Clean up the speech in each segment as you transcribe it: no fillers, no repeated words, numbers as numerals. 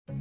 Apa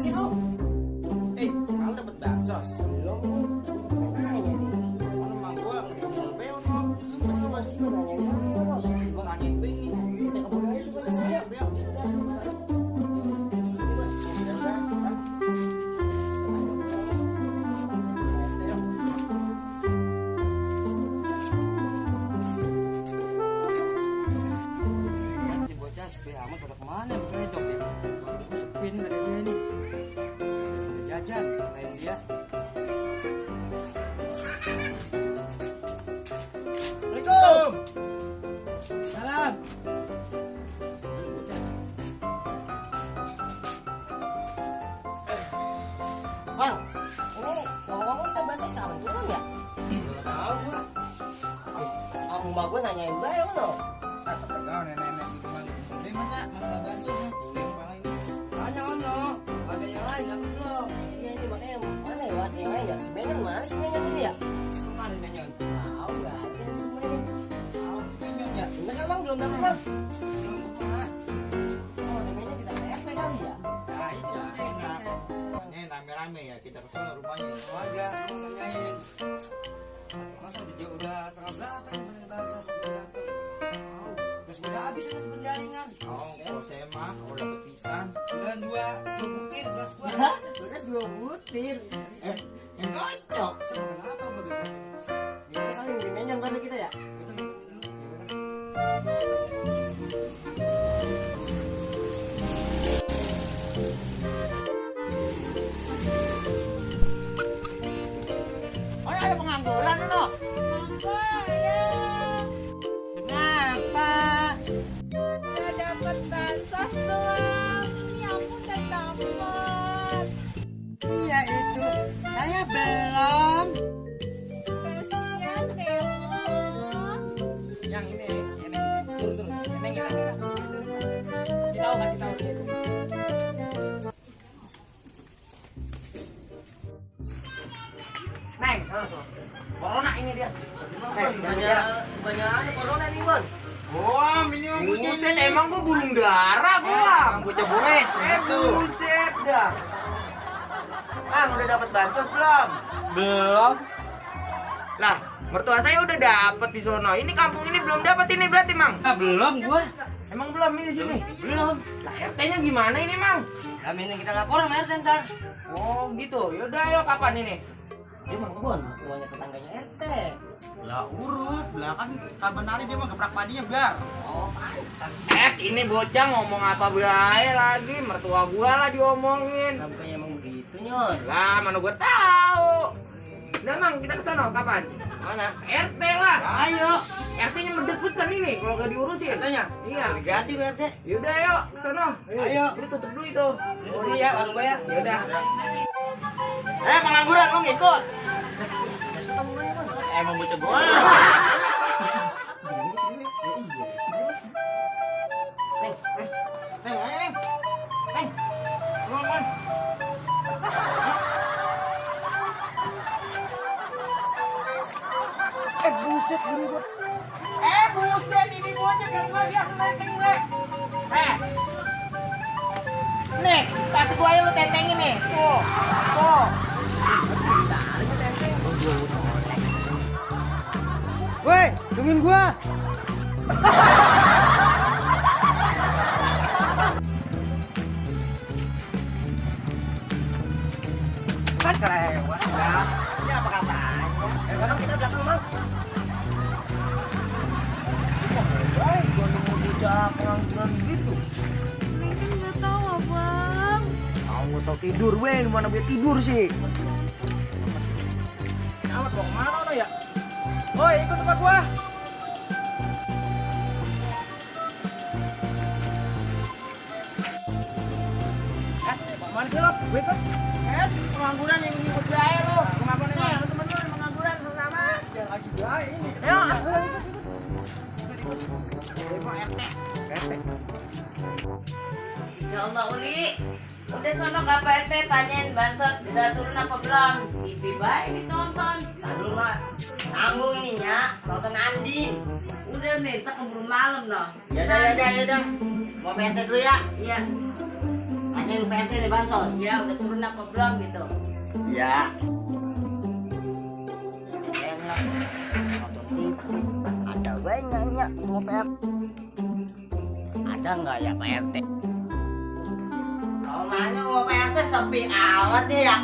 sih lu? Kalau dapat bansos, belum nanya nih. Mana mang gua ngomong beo no. Masih nanyain lu. Gua nanyain beng nih. Kita kebun aja coba saya beo. Sepi amat pada kemana bercocok ya? Sepi nih, gak ada dia nih. Udah jajan, lain dia. Assalamualaikum. Salam. Bang, ini ngomong-ngomong kita bahas kapan turun ya? Gak tau gua. Kamu mbak gua nanyain bae lo. Kata kau nenek-nenek di rumah. Masa masalah bansos ya? Tanya om lo, ada yang lain apa belum? Iya ini makanya mana ya ada yang lain ya? Si Benyon mana si Benyon ini ya? Mana Benyon? Tahu nggak ada yang mainin? Tahu Benyon ya? Bener nggak bang belum dapat bang? Belum dapat. Oh ada Benyon tidak ada RT kali ya? Nah itu enak. Ini rame-rame ya kita kesana rumahnya warga semua tanyain. Masa udah tanggal berapa yang bansos udah dapat? Sudah habis itu penjaringan. Oh, kalau saya mah kalau dapat pisang, bukan dua butir beras gua. Beras 2 butir. Yang cocok. Sama kenapa beras? Kita kali ini menyan bareng kita ya. Oh, ada pengangguran itu. Bansos doang, yang udah dapet. Iya itu, saya belum. Kasian deh lo. Yang ini, turun. Neneng ya. Kasih tahu. Neng, corona ini dia. Banyak corona nih, Bang. Wah, minimum buset, emang gua burung dara, Bang. Bocah bores gitu. Buset dah. Bang, udah dapat bansos belum? Belum. Lah, mertua saya udah dapat di sono. Ini kampung ini belum dapat ini berarti, Mang. Belum gua. Emang belum ini sini? Belum. Lah, RT-nya gimana ini, Mang? Kami ini kita laporan sama RT ntar. Oh, gitu. Yaudah, ayo kapan ini? Dia mah kebun, tuanya tetangganya RT. Lah urut, lah kan kapan hari dia mah gebrak padinya biar. Oh, pantas. Ini bocah ngomong apa bae lagi, mertua gua lah diomongin. Lah bukannya emang begitu, Nyon. Lah, mana gua tahu. Udah, Mang, kita ke sono kapan? Mana? RT lah. Ayo. RT-nya mendekut kan ini kalau gak diurusin. RT-nya? Iya. Diganti RT. Yaudah ayo ke sono. Ayo. Lu tutup dulu itu. Dulu ya, warung gua ya. Yaudah. Pengangguran lu ngikut. Emang bocah gua. Buset ini gua. Buset ini gua aja kan gua biasa tenteng gue. Nih, pas gua lu tentengin nih. Tuh. Tuh. Woi, tungguin gua. Kan kelewat ya. Ini apa katanya? Kadang kita belakang Mang. Woi, gua nemu jejak pengangguran gitu. Neng kan nggak tahu abang. Aku tau tidur, Wen. Mana gue tidur sih? Amat mau kemana lo ya? Woi, ikut sama gua. Mau kemana sih lo? Gue ikut. Pengangguran yang ikut gaya lo. Kenapa nih? Nih, lu temen lu yang pengangguran sama. Ya lagi gaya ini. Ayo. Ikut. Pak RT. RT. Ya Allah Uli, udah sono ke Pak RT tanyain bansos sudah turun apa belum? TV baik ditonton. Aduh, Mak. Tanggung ini, Nyak. Nonton Andin. Udah minta keburu malam noh. Yaudah. Mau PT dulu ya? Iya, Tanyain PT nih, Bansos. iya udah turun apa belum gitu. Ya. Enak. Nonton TV. Ada gue nyanyi mau PT. Ada nggak ya Pak RT? Kalau nanya mau PT sepi amat nih ya.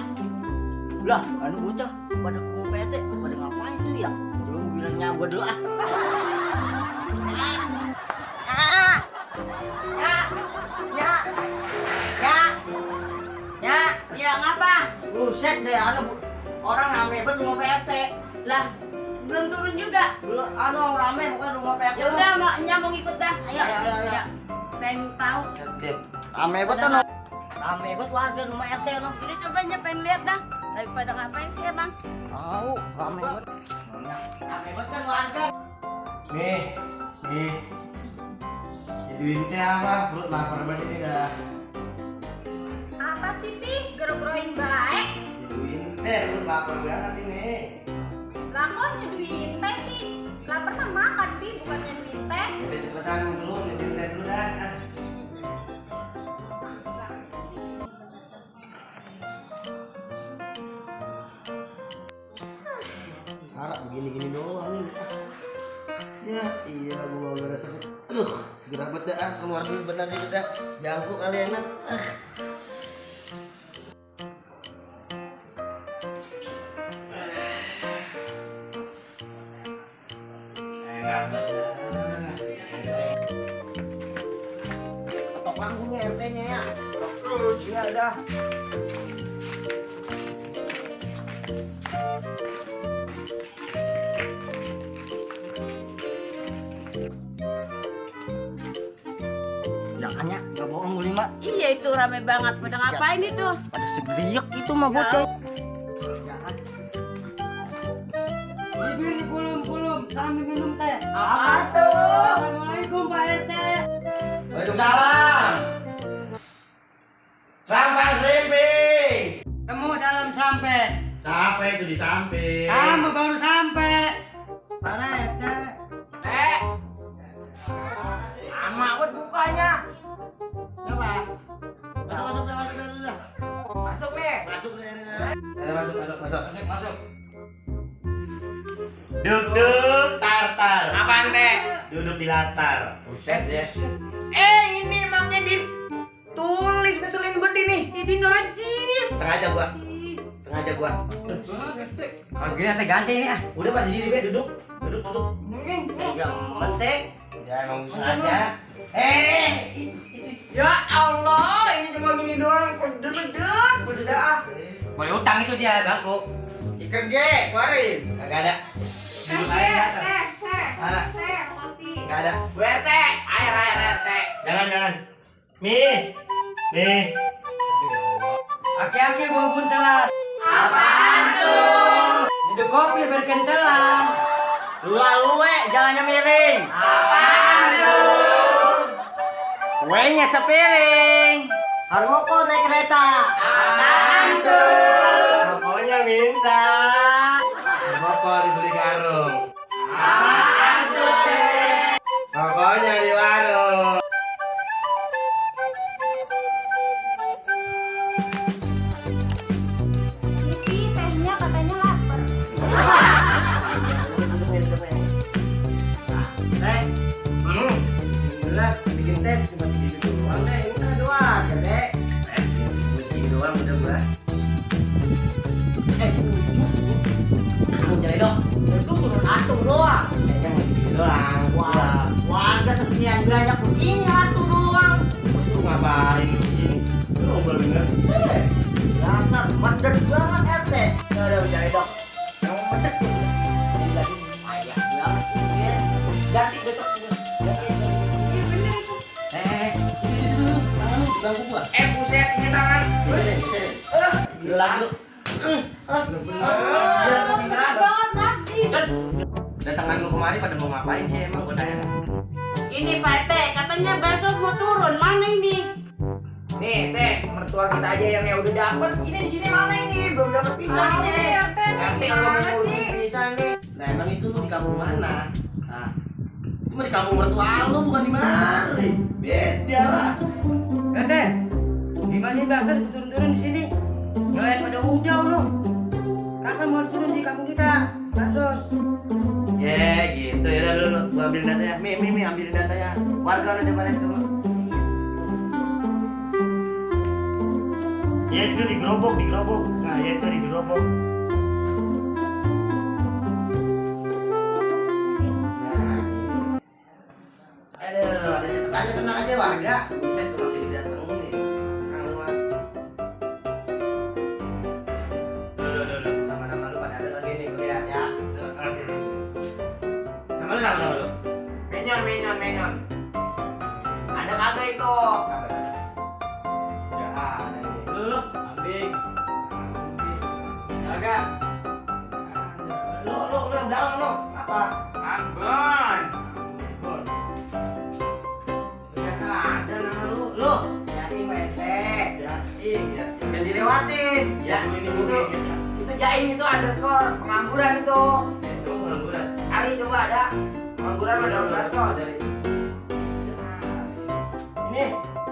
Lah, anu bocah pada mau PT, pada ngapain tuh ya? Dulu bilangnya gua dulu ah. Ya. Ya ngapa? Buset deh, orang rame banget mau PT. Lah, belum turun juga. Dulu rame bukan rumah PT. Ya udah, maknya mau ikut dah. Ayo. Ayo. Ya. Pengen tahu. Rame banget no. Rame banget warga rumah RT no. Jadi coba aja pengen lihat dah. Daripada ngapain sih ya bang? Tahu, rame banget. Rame banget kan warga. Nih. Diduin teh apa? Perut lapar banget ini dah. Apa sih, Pi? Gero-geroin baik. Diduin teh, perut lapar banget ini. Lah kok nyeduin teh sih? Lapar mah makan, Pi, bukan nyeduin teh. Udah cepetan dulu, diduin teh dulu dah. Harap begini-gini doang nih. Ya iya gua mau beres sakit. Aduh, gerabet dah keluar dulu benar ini dah. Jangkuk kalian. Ketok panggungnya RT-nya ya. Terus ya dah. Ya kan ya, nggak bohong gue Mak. Iya itu rame banget. Pada ngapain itu? Pada segeriak itu mah bocah. Ini belum kami minum teh. Apa tuh? Assalamualaikum Pak RT. Waalaikumsalam. Sampang Srimping. Temu dalam sampai. Sampai itu di samping. Kamu baru sampai. Pak RT. Lama buat bukanya. Coba. Masuk dah. Masuk nih. Masuk deh. Masuk. Duduk tartar. Apaan teh? Duduk di latar. Buset ya. Ini emangnya ditulis ngeselin bedi nih. Jadi najis. Sengaja gua. Panggilnya teh ganti ini ah. Udah Pak jadi be duduk. Yang penting. Ya emang sengaja. Ya Allah, ini cuma gini doang. Pedut ah. Boleh utang itu dia bangku. Ikan ge, keluarin. Kagak ada. Duduk aja di latar. Ah, Teh, kopi. nggak ada. BRT, air RT. Jangan. Nih. Aki-aki walaupun telat. Apaan tuh? Minum kopi berkentelan. Luwe, jalannya miring. Apaan tuh? Kuenya sepiring. Harmoko naik kereta. Apaan tuh? Pokoknya minta. Rokok dibeli karung. Apaan tuh? Pokoknya di warung. Ini tehnya katanya lapar. Teh, bener bikin tes cuma segitu doang deh. Ini kan doang, ya deh. Segini doang udah gua. Kamu jadi dong. Itu turun atuh doang. Kayaknya mau segini doang. Wah, warga sekian banyak begini atuh doang. Terus lu ngapain di sini? Lu ngobrol bener? Dasar mandet banget RT. Udah cari dok. Yang mandet tuh. Ini lagi payah banget ini. Ganti besok. Ganti. Iya bener itu. Ini tangan lu diganggu gua. Buset ini tangan. Bisa deh. Gila lagi lu. Gila tuh diserang. Banget najis. Dan tangan lu kemari pada mau ngapain sih emang gua tanya? Ini Pak RT, katanya bansos mau turun. Mana ini? Nih, teh, mertua kita aja yang udah dapet. Ini di sini mana ini? Belum dapet pisah Tahu nih. ya, Teh. Nanti kalau Gimana mau sih? pisah nih. Nah emang itu lu di kampung mana? Nah, itu mah di kampung mertua lu bukan di mari. Beda lah. Teh, gimana nih bangsa turun-turun di sini? Ngelain pada udah lu. Kapan mau turun di kampung kita? Bansos. Ya gitu ya udah dulu gua ambilin datanya. Mi ambilin datanya. Warga udah coba lihat dulu. Ya itu digerobok. Nah ya itu digerobok. Nah. Aduh, ada catatannya tenang aja warga. Bisa tuh jadi datang nih. Nah, lu mah. Duh. Nama-nama lu pada ada lagi nih gua lihat ya. Nama lu? Menyon. Ada kagak itu? Ya ada ini. Lu. Ambing. Kagak. Lu yang dalam lu. Apa? Ambon. Bon. Ya ada nama lu. Lu. Jaim RT. Jaim ya. Yang dilewatin. Ya ini gue. Itu Jaim itu underscore pengangguran itu. Itu pengangguran. Kali coba ada pengangguran ada bansos. Ini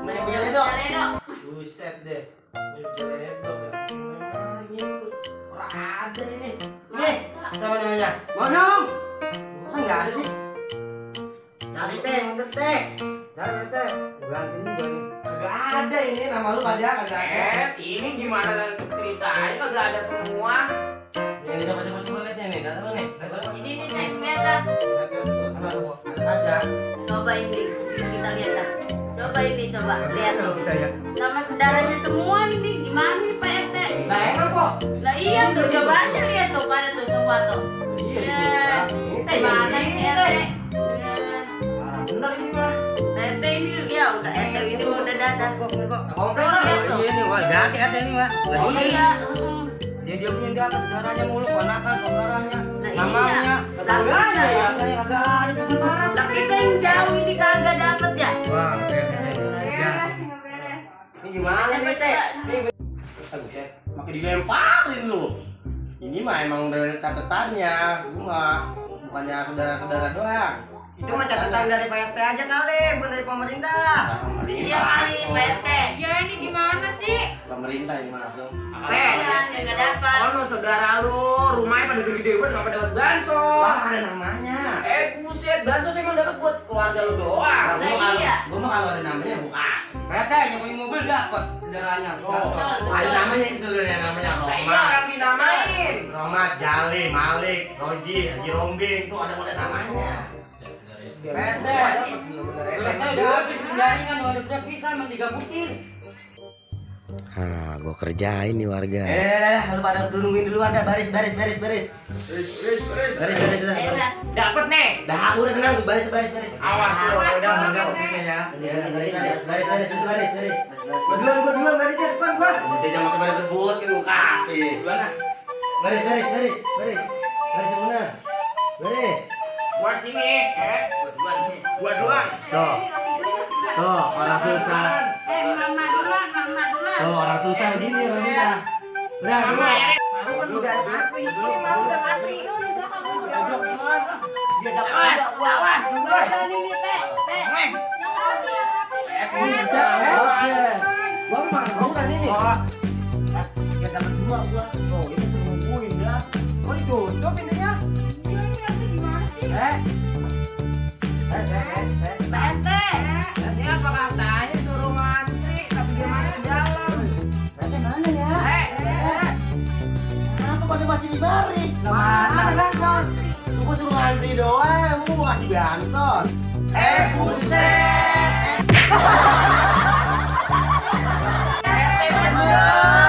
main punya Ledo. Ledo. Buset deh. Main punya Ledo ya. Ngikut. Orang ada ini. Nih, apa namanya? Monong. Masa nggak ada sih? Cari teh, mundur teh. Cari teh. Ganti ini gue nih. Kagak ada ini nama lu pada kagak ada. Ini gimana ceritanya kagak ada semua. Ini coba lihat nih, data lu nih. Ini nih saya lihat dah. Ada aja. Coba ini, kita lihat dah. Coba lihat tuh. Kita ya. Sama saudaranya semua ini gimana nih Pak RT? Nah, emang kok. Lah iya tuh, coba aja lihat tuh pada tuh semua tuh. Ya, gimana ini RT? Ya, Parah bener ini mah. nah, RT ini ya udah RT ini udah datang. Komplain Lihat tuh. Ini wah ganti RT ini mah. Oh iya. Dia punya dia saudaranya mulu, ponakan saudaranya. Nah, Namanya iya. tetangganya ya. Kagak ada pengeluaran. Lah kita yang jauh ini kagak dapet ya. Wah, Beres, nggak beres. Ini gimana nih teh? Buset, makin dilemparin lu. Ini mah emang dari catatannya, lu mah bukannya saudara-saudara doang. itu mah catatan dari Pak RT aja kali, bukan dari pemerintah. Pemerintah. Iya kali Pak RT. Ya ini gimana sih? Pemerintah ini mah langsung. Iya, nggak dapat. Kalau saudara lu, rumahnya pada gede-gede banget, nggak pada dapat bansos. Wah ada namanya. Buset, bansos emang dapat buat keluarga lu doang. Nah, iya. Gua mah kalau ada namanya gua kasih. RT yang punya mobil dapat saudaranya. Betul. Ada namanya itu yang namanya Nah, iya Romat. orang dinamain. Romat, Jali, Malik, Roji, Haji Rombing itu ada namanya. RT, saya udah habis penjaringan, udah beras pisah, emang 3 butir. Ah, gua kerjain nih warga. Lu pada tungguin dulu ada baris. Baris dulu. Enak. Dapat nih. Dah, udah tenang, baris. Awas lu, Awas, udah awas, enggak Teh. optinya ya. Baris. Gua duluan barisnya depan gua. Dia jangan pakai baris berbut kan gua kasih. Gimana? Baris yang benar. Baris. Buat sini, Buat doang. Tuh, orang susah. Mama duluan. Tuh, orang susah begini orangnya. Udah, dulu. Aku kan udah mati. Mau udah mati. Dia dapat bawah. Gua ini Teh. Gua mah bukan ini. kagak dapat semua gua. Oh, ini suruh nungguin dah. Oh, ditutup pintunya. Iya, ini RT gimana sih? Pak RT. Tadi apa katanya suruh ngantri, tapi dia masih di dalam. Rete mana ya? Kenapa pada masih di mari? Mana kan? Gua suruh ngantri doang, gua mau ngasih bansos. Buset. RT mana?